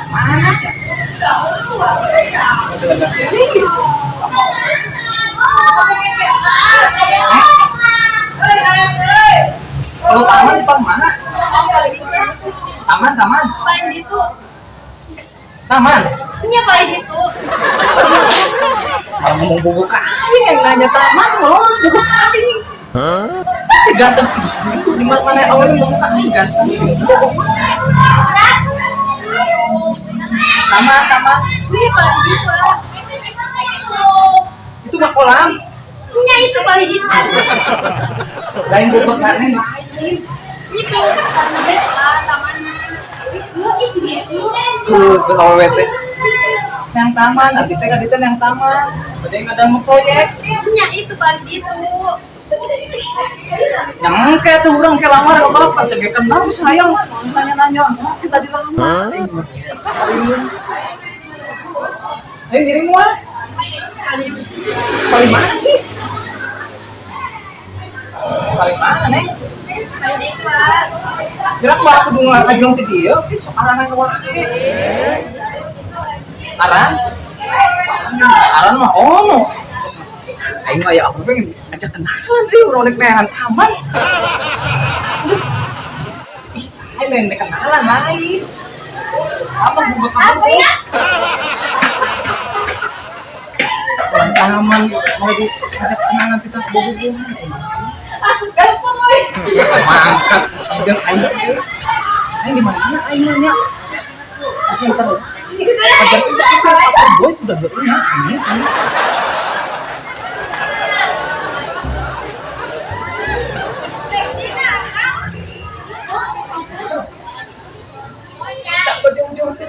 Mana? Kalau taman di mana? Taman, taman. Paling itu. Taman. Iya paling itu. Malah ngomong bubuk aing yang nanya taman loh, bubuk aing. Hah? Ganteng pisan itu di mana-mana awalnya ngomong aing ganteng. Taman, taman. Iya paling itu. Itu mah kolam. Iya itu paling itu. Lain bubuk lain lain. Itu paling geus lah tamanna. Ku awewe teh. Yang taman, abi teh ka ditu yang taman. Bade ngadamu proyek. Iya itu paling itu. Yang engke tuh urang ke lamar ke bapak cek kenal sayang nanya-nanya kita dilamar. Ayo ngirim moal. Paling mana sih? Paling mana, Neng? Paling itu ah. Kira mah aku kudu ngajeng ti dieu, sok aranan wae. Aran? Aran mah ono. Aing mah ya aku pengen ajak kenalan sih urang rek neangan taman. Ih, aing rek kenalan lain. Apa buka Apa ya? Orang taman mau diajak kenalan kita bobogohan. Aku gampang euy. Mangkat jeung aing. Aing di mana aing nanya? Bisa ntar. Ajar udah boy udah gak ini. Tak berjauh-jauh teh.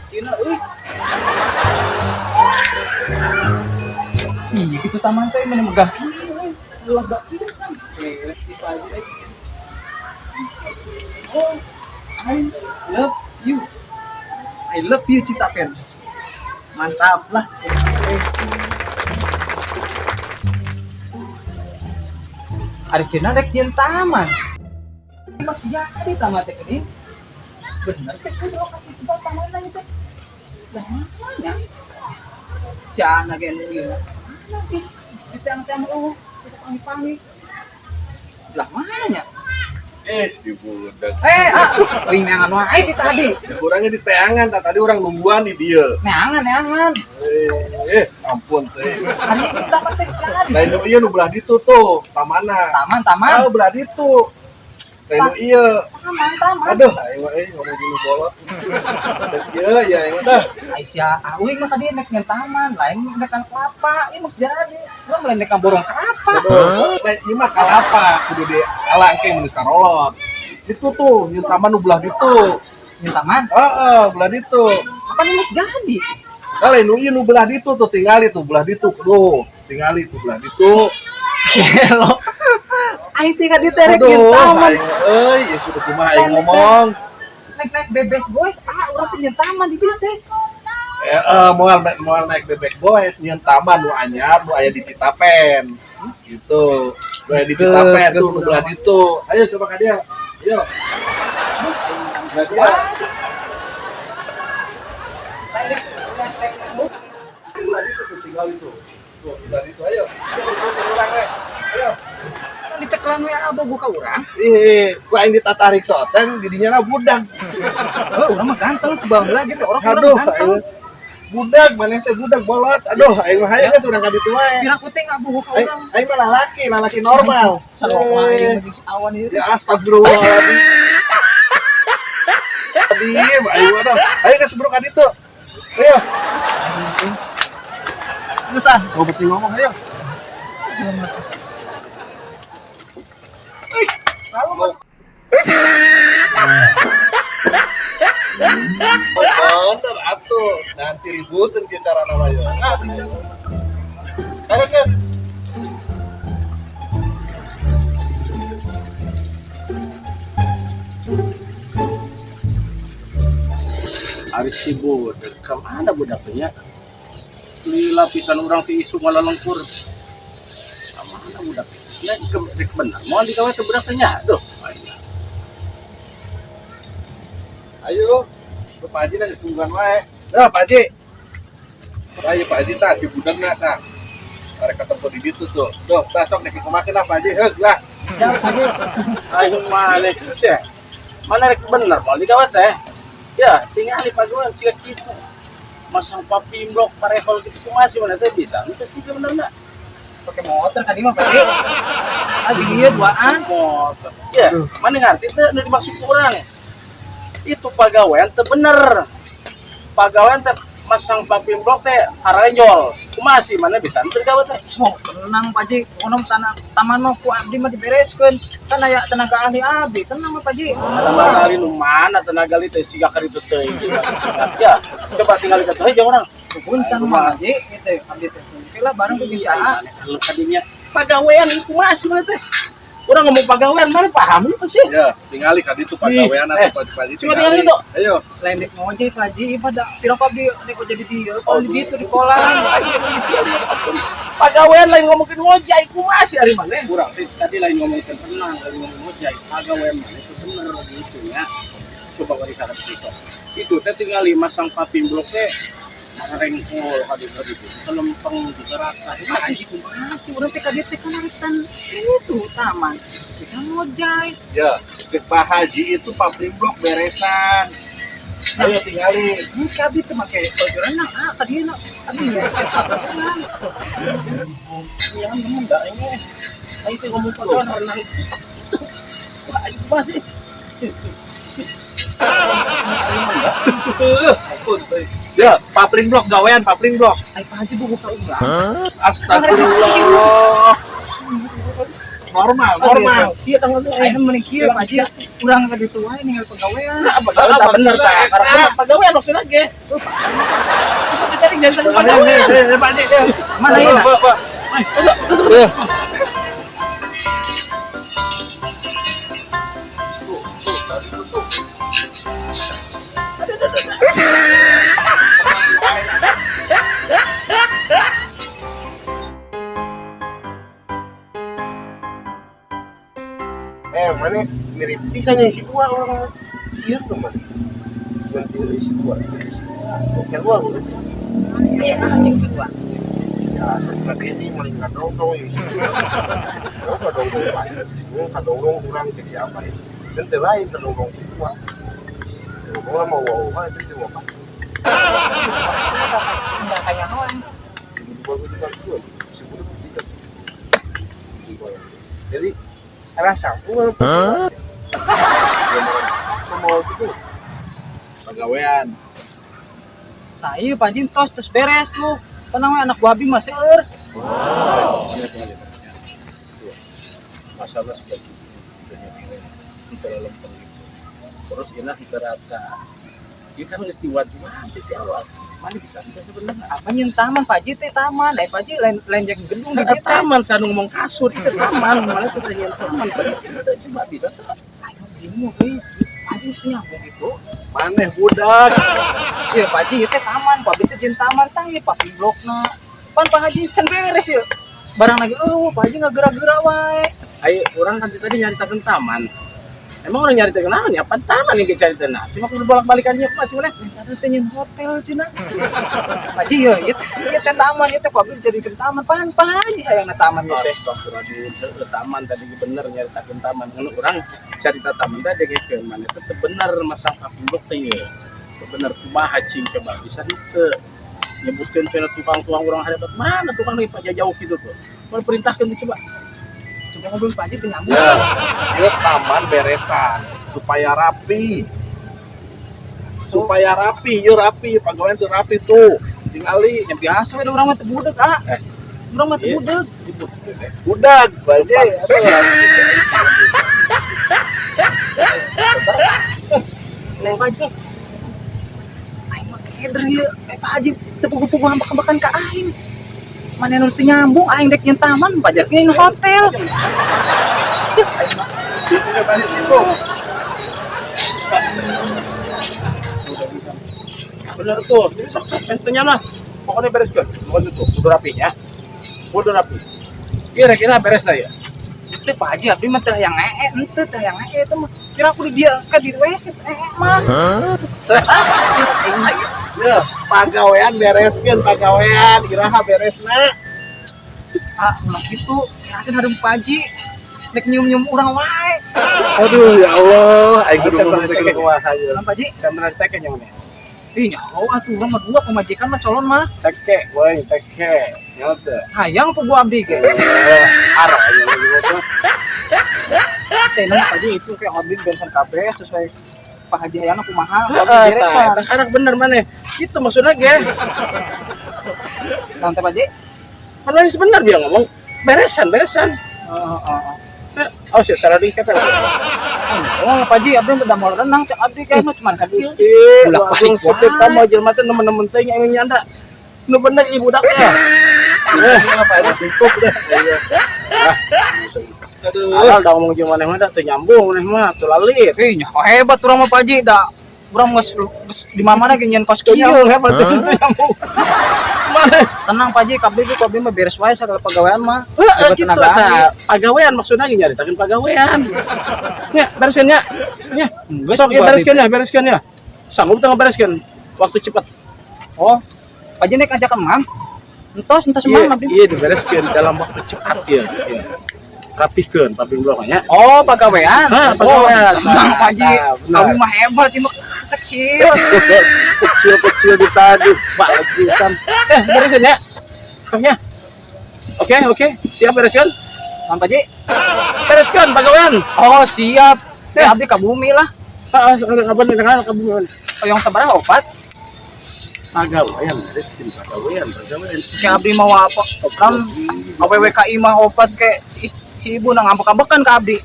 Cina euy. Ih, kitu taman teh meni megah kieu euy. Lega pisan. Beres di pagi euy. Oh, I love you. I love you Citapen. Mantap lah. Ari cenah rek nyeun taman. Maksud jadi taman teh geuning. Bener teh sih lokasi tempat taman aja teh. Lah mana? Si anak ge nu ieu. Mana sih? Di tiang-tiang eueuh, pangi-pangi. Lah mana nya? Si budak. Euy neangan wae di tadi. Kurangnya di teangan, tadi orang nungguan di dieu. Neangan, neangan. Ampun teh. Hari ini taman teh jadi. Lain nu ieu nu belah ditu tuh, tamanna. Taman, taman. Ah, belah ditu. Lain nu ieu. Taman, taman. Aduh, aing mah euy ngomong dulu bolot. Ieu ya aing mah tah. Aisyah, auing mah tadi nek nyen taman, lain nek kan kelapa, ieu mah jadi. Urang lain nek borong kelapa. Aduh, lain ieu mah kalapa, kudu di ala engke mun sarolot. Itu tuh, nyen taman nu belah ditu. Nyen taman? Heeh, belah ditu. Apa nih mah jadi? Nah, lain nu ieu nu belah ditu tuh tingali tuh belah ditu, tuh. Tingali tuh belah ditu. Gelo. Aing teh ka diterek nyen taman. Aing euy, ieu kudu kumaha aing ngomong. Naik-naik bebes boys, ah urang teh nyen taman di dieu teh. Moal naik bebek boys nyen taman nu anyar nu aya di Citapen. Gitu. Nu aya di Citapen tuh nu belah ditu. Ayo coba ka dia. Ayo. Belah dia. Belah ditu tuh tinggal itu. Tuh belah ditu ayo. Ayo urang we. Ayo. Diceklan we abogo ka urang. Ih, ku aing ditatarik soten didinya na budak. Oh, urang mah ganteng ku baheula gitu. Orang urang Aduh, ganteng. aing budak maneh teh budak bolot. Aduh, aing mah hayang geus urang ka ditu wae. Pira ku teh ngabogo ka Aing urang. aing mah lalaki, lalaki normal. Sarua Eh, aing mah jeung si awan ieu. Ya astagfirullahaladzim. Adim, ayo aduh. Ayo geus bro ka ditu. Ayo. Geus ah. Gua beti ngomong ayo. Bener atuh. Nanti ributin ke cara namanya. Ah, ayo guys. Ari si budak kemana budaknya? Lila pisan urang ti isu ngalalengkur. Kamana budak? Ya rek bener moal digawe teh budaknya. Aduh. Ayo. Ke Pak Haji lagi sungguhan wae. Nah, Pak Haji. Ayo Pak Haji tah si budakna tah. Mereka ketemu di ditu tuh. Tuh, tah sok nek kumakeun lah Pak Haji. Heug lah. Ayo mana sih? Mana rek bener moal digawe teh? Ya, tingali paguan siga kitu. Masang paping blok parehol kitu kumaha sih mana teh bisa? Henteu sih sebenarnya. Pakai motor kan ieu mah Pak Haji. Ah jeung ieu duaan. Motor. Ya, mana ngerti teh nu dimaksud ku urang. Itu pagawean teu bener. Pagawean teh masang paping blok teh harenjol. Kumaha sih mana bisa henteu gawe teh? Oh, tenang Pak Haji, kono tanah taman mah ku abdi mah dibereskeun. Kan aya tenaga ahli abdi, tenang Pak Haji. Tenaga ahli nu mana tenaga ahli teh siga karitu teuing. Ya, coba tinggal ka teh jeung urang. Guncan mah Haji, ieu teh abdi teh. Oke lah bareng ku jeung si Aa. Kalau kadinya pagawean ieu kumaha sih mana teh? Urang ngomong pagawean mana paham itu sih? Ya, tingali ka ditu pagawean Eh, atuh Pak Haji. coba tingali tuh. Ayo. Lain dek ngojek Pak Haji, ieu pada pira abdi dek ojek di dieu, kalau di ditu di kolam. Pagawean lain ngomongin ngojek kumaha sih ari maneh? Urang teh tadi lain ngomongin tenang, lain ngomongin ngojek. Pagawean maneh itu bener gitu ya. Coba bari sarep besok. Itu teh tingali masang paping blok teh rengkol kadi-kadi itu kelempeng juga rata. Pak Haji kumaha sih urang teh ka dieu teh kan narikan itu taman. Kita ngojek. Ya, cek Pak Haji itu paving blok beresan. Ayo tingali. Ini abdi teh make baju renang, ah ka dieu na. Abdi ya tenang. Iya kan bener enggak ini. Ayo teh ngomong pagawean renang. Wah, ayo kumaha sih? Ya, papling blok gawean papling blok. Ai Pak Haji bogo ka urang. Astagfirullah. Normal, normal. Iya tanggal tuh. Ayeuna mending kieu Pak Haji, urang ka ditu wae ninggal pagawean. Nah, bener tah. Karena pagawean maksudnya ge. Tapi tadi jangan sampai pagawean. Eh, Pak Haji. Mana ya? Pak, Pak. Ya. Eh, mana mirip pisan yang si Uwa orang sieun tuh mah. Nanti si Uwa. Si Uwa gue. Aya anjing si Uwa. Ya, saya ini maling kadongdong ya si Uwa. Oh, kadongdong lain. Oh, kadongdong kurang cek siapa ya. Nanti lain kadongdong si Uwa. Kadongdong mau wow wow itu cuma apa? Enggak kayak hoang. Tiba-tiba gue juga gue si Uwa itu Jadi salah satu. Hah? Mau gitu. Pagawean. Nah, iya Pak Haji tos tos beres tuh. Tenang we anak buah abi mah seueur. Masalah seperti itu lempeng gitu. Terus enak rata. Dia kan geus diwajib di awal. Mana bisa bisa sebenarnya. Apa nyen taman Pak Haji teh taman. Eh Pak Haji lain lain jeung gedung di dieu teh. Taman saya ngomong kasur itu taman, mana kita nyen taman. Kita coba bisa tuh. Ayo bingung guys. Pak Haji nyambung gitu. Maneh budak. Iya Pak Haji ieu teh taman, Pak Haji teh jeung taman tah ieu papi blokna. Pan Pak Haji can beres ieu. Barang lagi eueuh Pak Haji ngagerak-gerak wae. Ayo orang kan tadi nyaritakeun taman. Emang urang nyari teh naon ya? Pan taman yang cari teh nasi mah kudu bolak-balikannya masih mana? Tadi teh nyeun hotel cenah. Pak Haji ya, ieu teh taman ieu teh ku abdi dijadikeun taman. Pan Pak Haji hayangna taman ieu teh. Astagfirullahaladzim, heueuh taman tadi bener nyaritakeun taman. Ngeun urang carita taman teh dengekeun maneh teh teu bener masang paving block teh ye. Teu bener kumaha cing coba bisa henteu. Nyebutkeun cenah tukang-tukang urang hebat mana tukang lagi jauh gitu tuh. Mun perintahkeun coba. Coba ngobrol Pak Haji teu nyambung. Ya, ieu taman beresan supaya rapi. Supaya rapi, ieu rapi, pagawean tuh rapi tuh. Tingali Yang biasa we da urang mah teu budeg, ah. Urang mah teu Iya. budeg. Budak, baje. Neng Pak Haji. Aing mah keder ieu. Pak Haji teu puguh-puguh hambak-hambakan ka aing. Mana nu teu nyambung aing dek nyeun taman, Pak Haji nyeun hotel. Itu balik itu. Bener tuh, jadi sok sok entenya mah. Pokoknya beres kan, pokoknya tuh, kudu rapi ya. Kudu rapi. Kira-kira beres lah ya. Itu Pak Haji abdi mah teh yang ee, ente teh yang ee itu mah. Kira aku di dia ka di WC ee mah. Ya, pagawean bereskeun, pagawean iraha beresna. Ah, ulah kitu. Yakin hadem Pak Haji. Nek nyium-nyium urang wae. Aduh, ya Allah, aing kudu ngomong teh kudu kumaha ieu. Urang Pak Haji. Saya teke yang mana? Ih, nyaho atuh urang mah dua pamajikan mah colon mah. Teke, woi, teke. Nyaho teh. Hayang puguh abdi ge. Arah aja lagi tuh. Saya nanya Pak Haji itu kayak abdi beresan kabeh sesuai Pak Haji hayangna kumaha, abdi Heeh, beresan. tah, eta bener maneh. Itu maksudnya ge. Naon teh Pak Haji? Mana sebenar dia ngomong beresan, beresan. Heeh, heeh. Oh, sih salah di kata. Oh, Pak Haji, abdi udah mau renang, cek abdi kayak mah cuman kan ieu. Bulak balik setiap tamu jelema teh nemen-nemen teh yang nyanda. Nu bener ieu budak teh. Eh, Pak Haji cukup dah. Aduh. Aral dah ngomong jeung maneh mah da teu nyambung maneh mah teu lalit. Ih, nyaho hebat urang mah Pak Haji, da urang geus di mana-mana ge nyeun kos Teu kieu. nyambung hebat teu nyambung. Maneh Tenang Pak Haji, kabeh ge kabeh mah beres wae sagala pagawean mah. heeh Hebat kitu tenaga ahli. tah. Pagawean maksudna ge nyaritakeun pagawean. Nya, bereskeun nya. Nya. Geus Sok ieu gua bereskeun ya, bereskeun ya. Sanggup teu ngabereskeun waktu cepat. Oh, Pak Haji nek ajakan mam. Entos, entos mam Iya, abdi. iya dibereskeun dalam waktu cepat ya. Iya. Rapihkeun paving blok nya. Oh, pagawean. Ah, pagawean. Oh, tenang Pak Haji. Nah, benar. Kami mah hebat, ini mah kecil. Kecil-kecil di tadi, Pak pisan. Beresin ya. Oke. Oke, oke. Siap bereskan? Mam Pak Haji. Bereskan pagawean. Oh, siap. Ya, abdi ka bumi lah. Heeh, kapan dengan ka bumi. Hoyong sabaraha opat? Pagawean, bereskeun pagawean, pagawean. Kayak abdi mau apa? Kan AWWKI mah opat kayak si ibu nang ngambek-ngambekan ke abdi.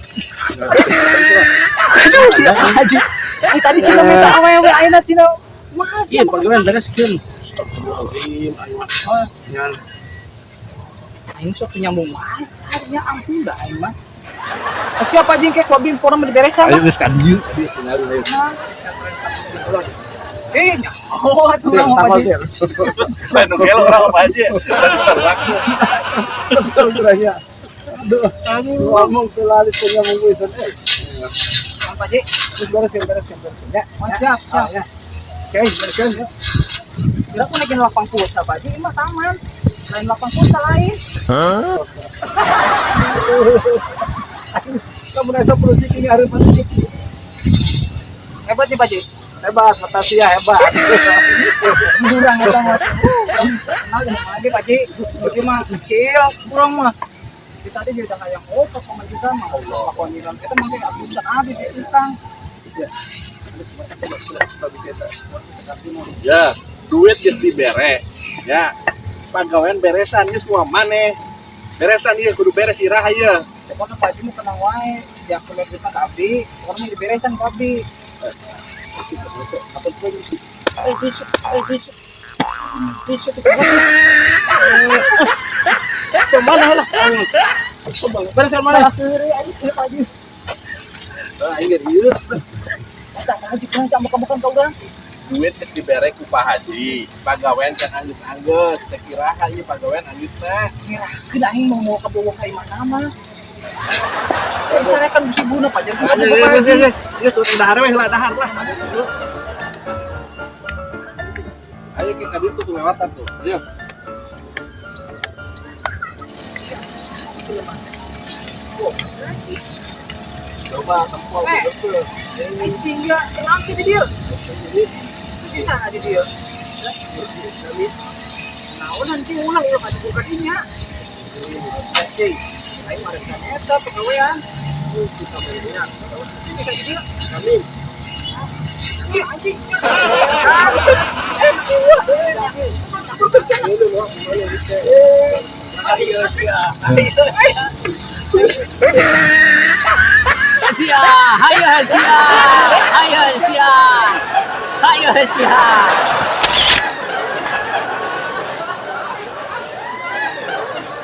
Aduh, si Haji. Ini tadi Cina minta awewe ayeuna Cina masih Iya, pagawean bereskeun. Astagfirullahaladzim, aing mah. Nyan. Aing sok teu nyambung wae seharinya ampun dah aing mah. Siapa aja yang kayak ku abdi pora mah diberesan Ayo mah. geus ka dieu, dieu tinggal ayo. Eh, nyaho atuh urang mah Pak Haji. Lain gelo urang Pak Haji. Tadi saruak. Astagfirullahaladzim. Aduh, ngomong teu lalit teu nyambung pisan. Eh, Pak Haji. terus bereskeun, bereskeun, bereskeun. Ya, Oh, siap, siap. ya. Oke, bereskeun ya. Kira aku naikin lapang futsal Pak Haji, ini mah taman. Lain lapang futsal lain. Kamu nasa produksi ini hari musik. Hebat nih Pak Haji. Hebat, Fantasia hebat. Kurang eta mah. Kenal jeung lagi Pak Haji. Ieu mah kecil, kurang mah. Kita tadi jadi kayak otot pamajikan mah Allah. Pakon kita mah kayak bisa habis di tukang. Ya, duit geus dibere. Ya. Pagawean beresan geus kumaha maneh. Beresan ieu kudu beres iraha ieu. Pokoknya Pak Haji mau tenang wae, sejak kuliah kita ke abdi, pokoknya diberesan ke abdi. Kemana lah? Beresan mana? Malah kiri aja sih Pak Haji. Ah, aing geus. Tak Haji kan sama kamu kan kau urang. Duit geus dibere ku Pak Haji. Pagawean can anggeus-anggeus, teh iraha ieu pagawean anggeusna. Ngirakeun aing mau mau ka Bogo ka imah mah. Dicarekan ku si ibuna pajar. Geus geus geus. Geus urang dahar weh lah dahar lah. Ayo kita ditu tuh lewatan tuh. Ayo. Coba tempol betul. Eh, sehingga kenapa sih dia? Bisa di dia. Nah, nanti ulang ulang aja bukan inya. Oke, ayo mari kita eta pegawaian. Kita belinya. Bisa di dia. Kami. Ih, anjing. Ayo, sia. Sia, hayo sia, hayo sia, hayo sia.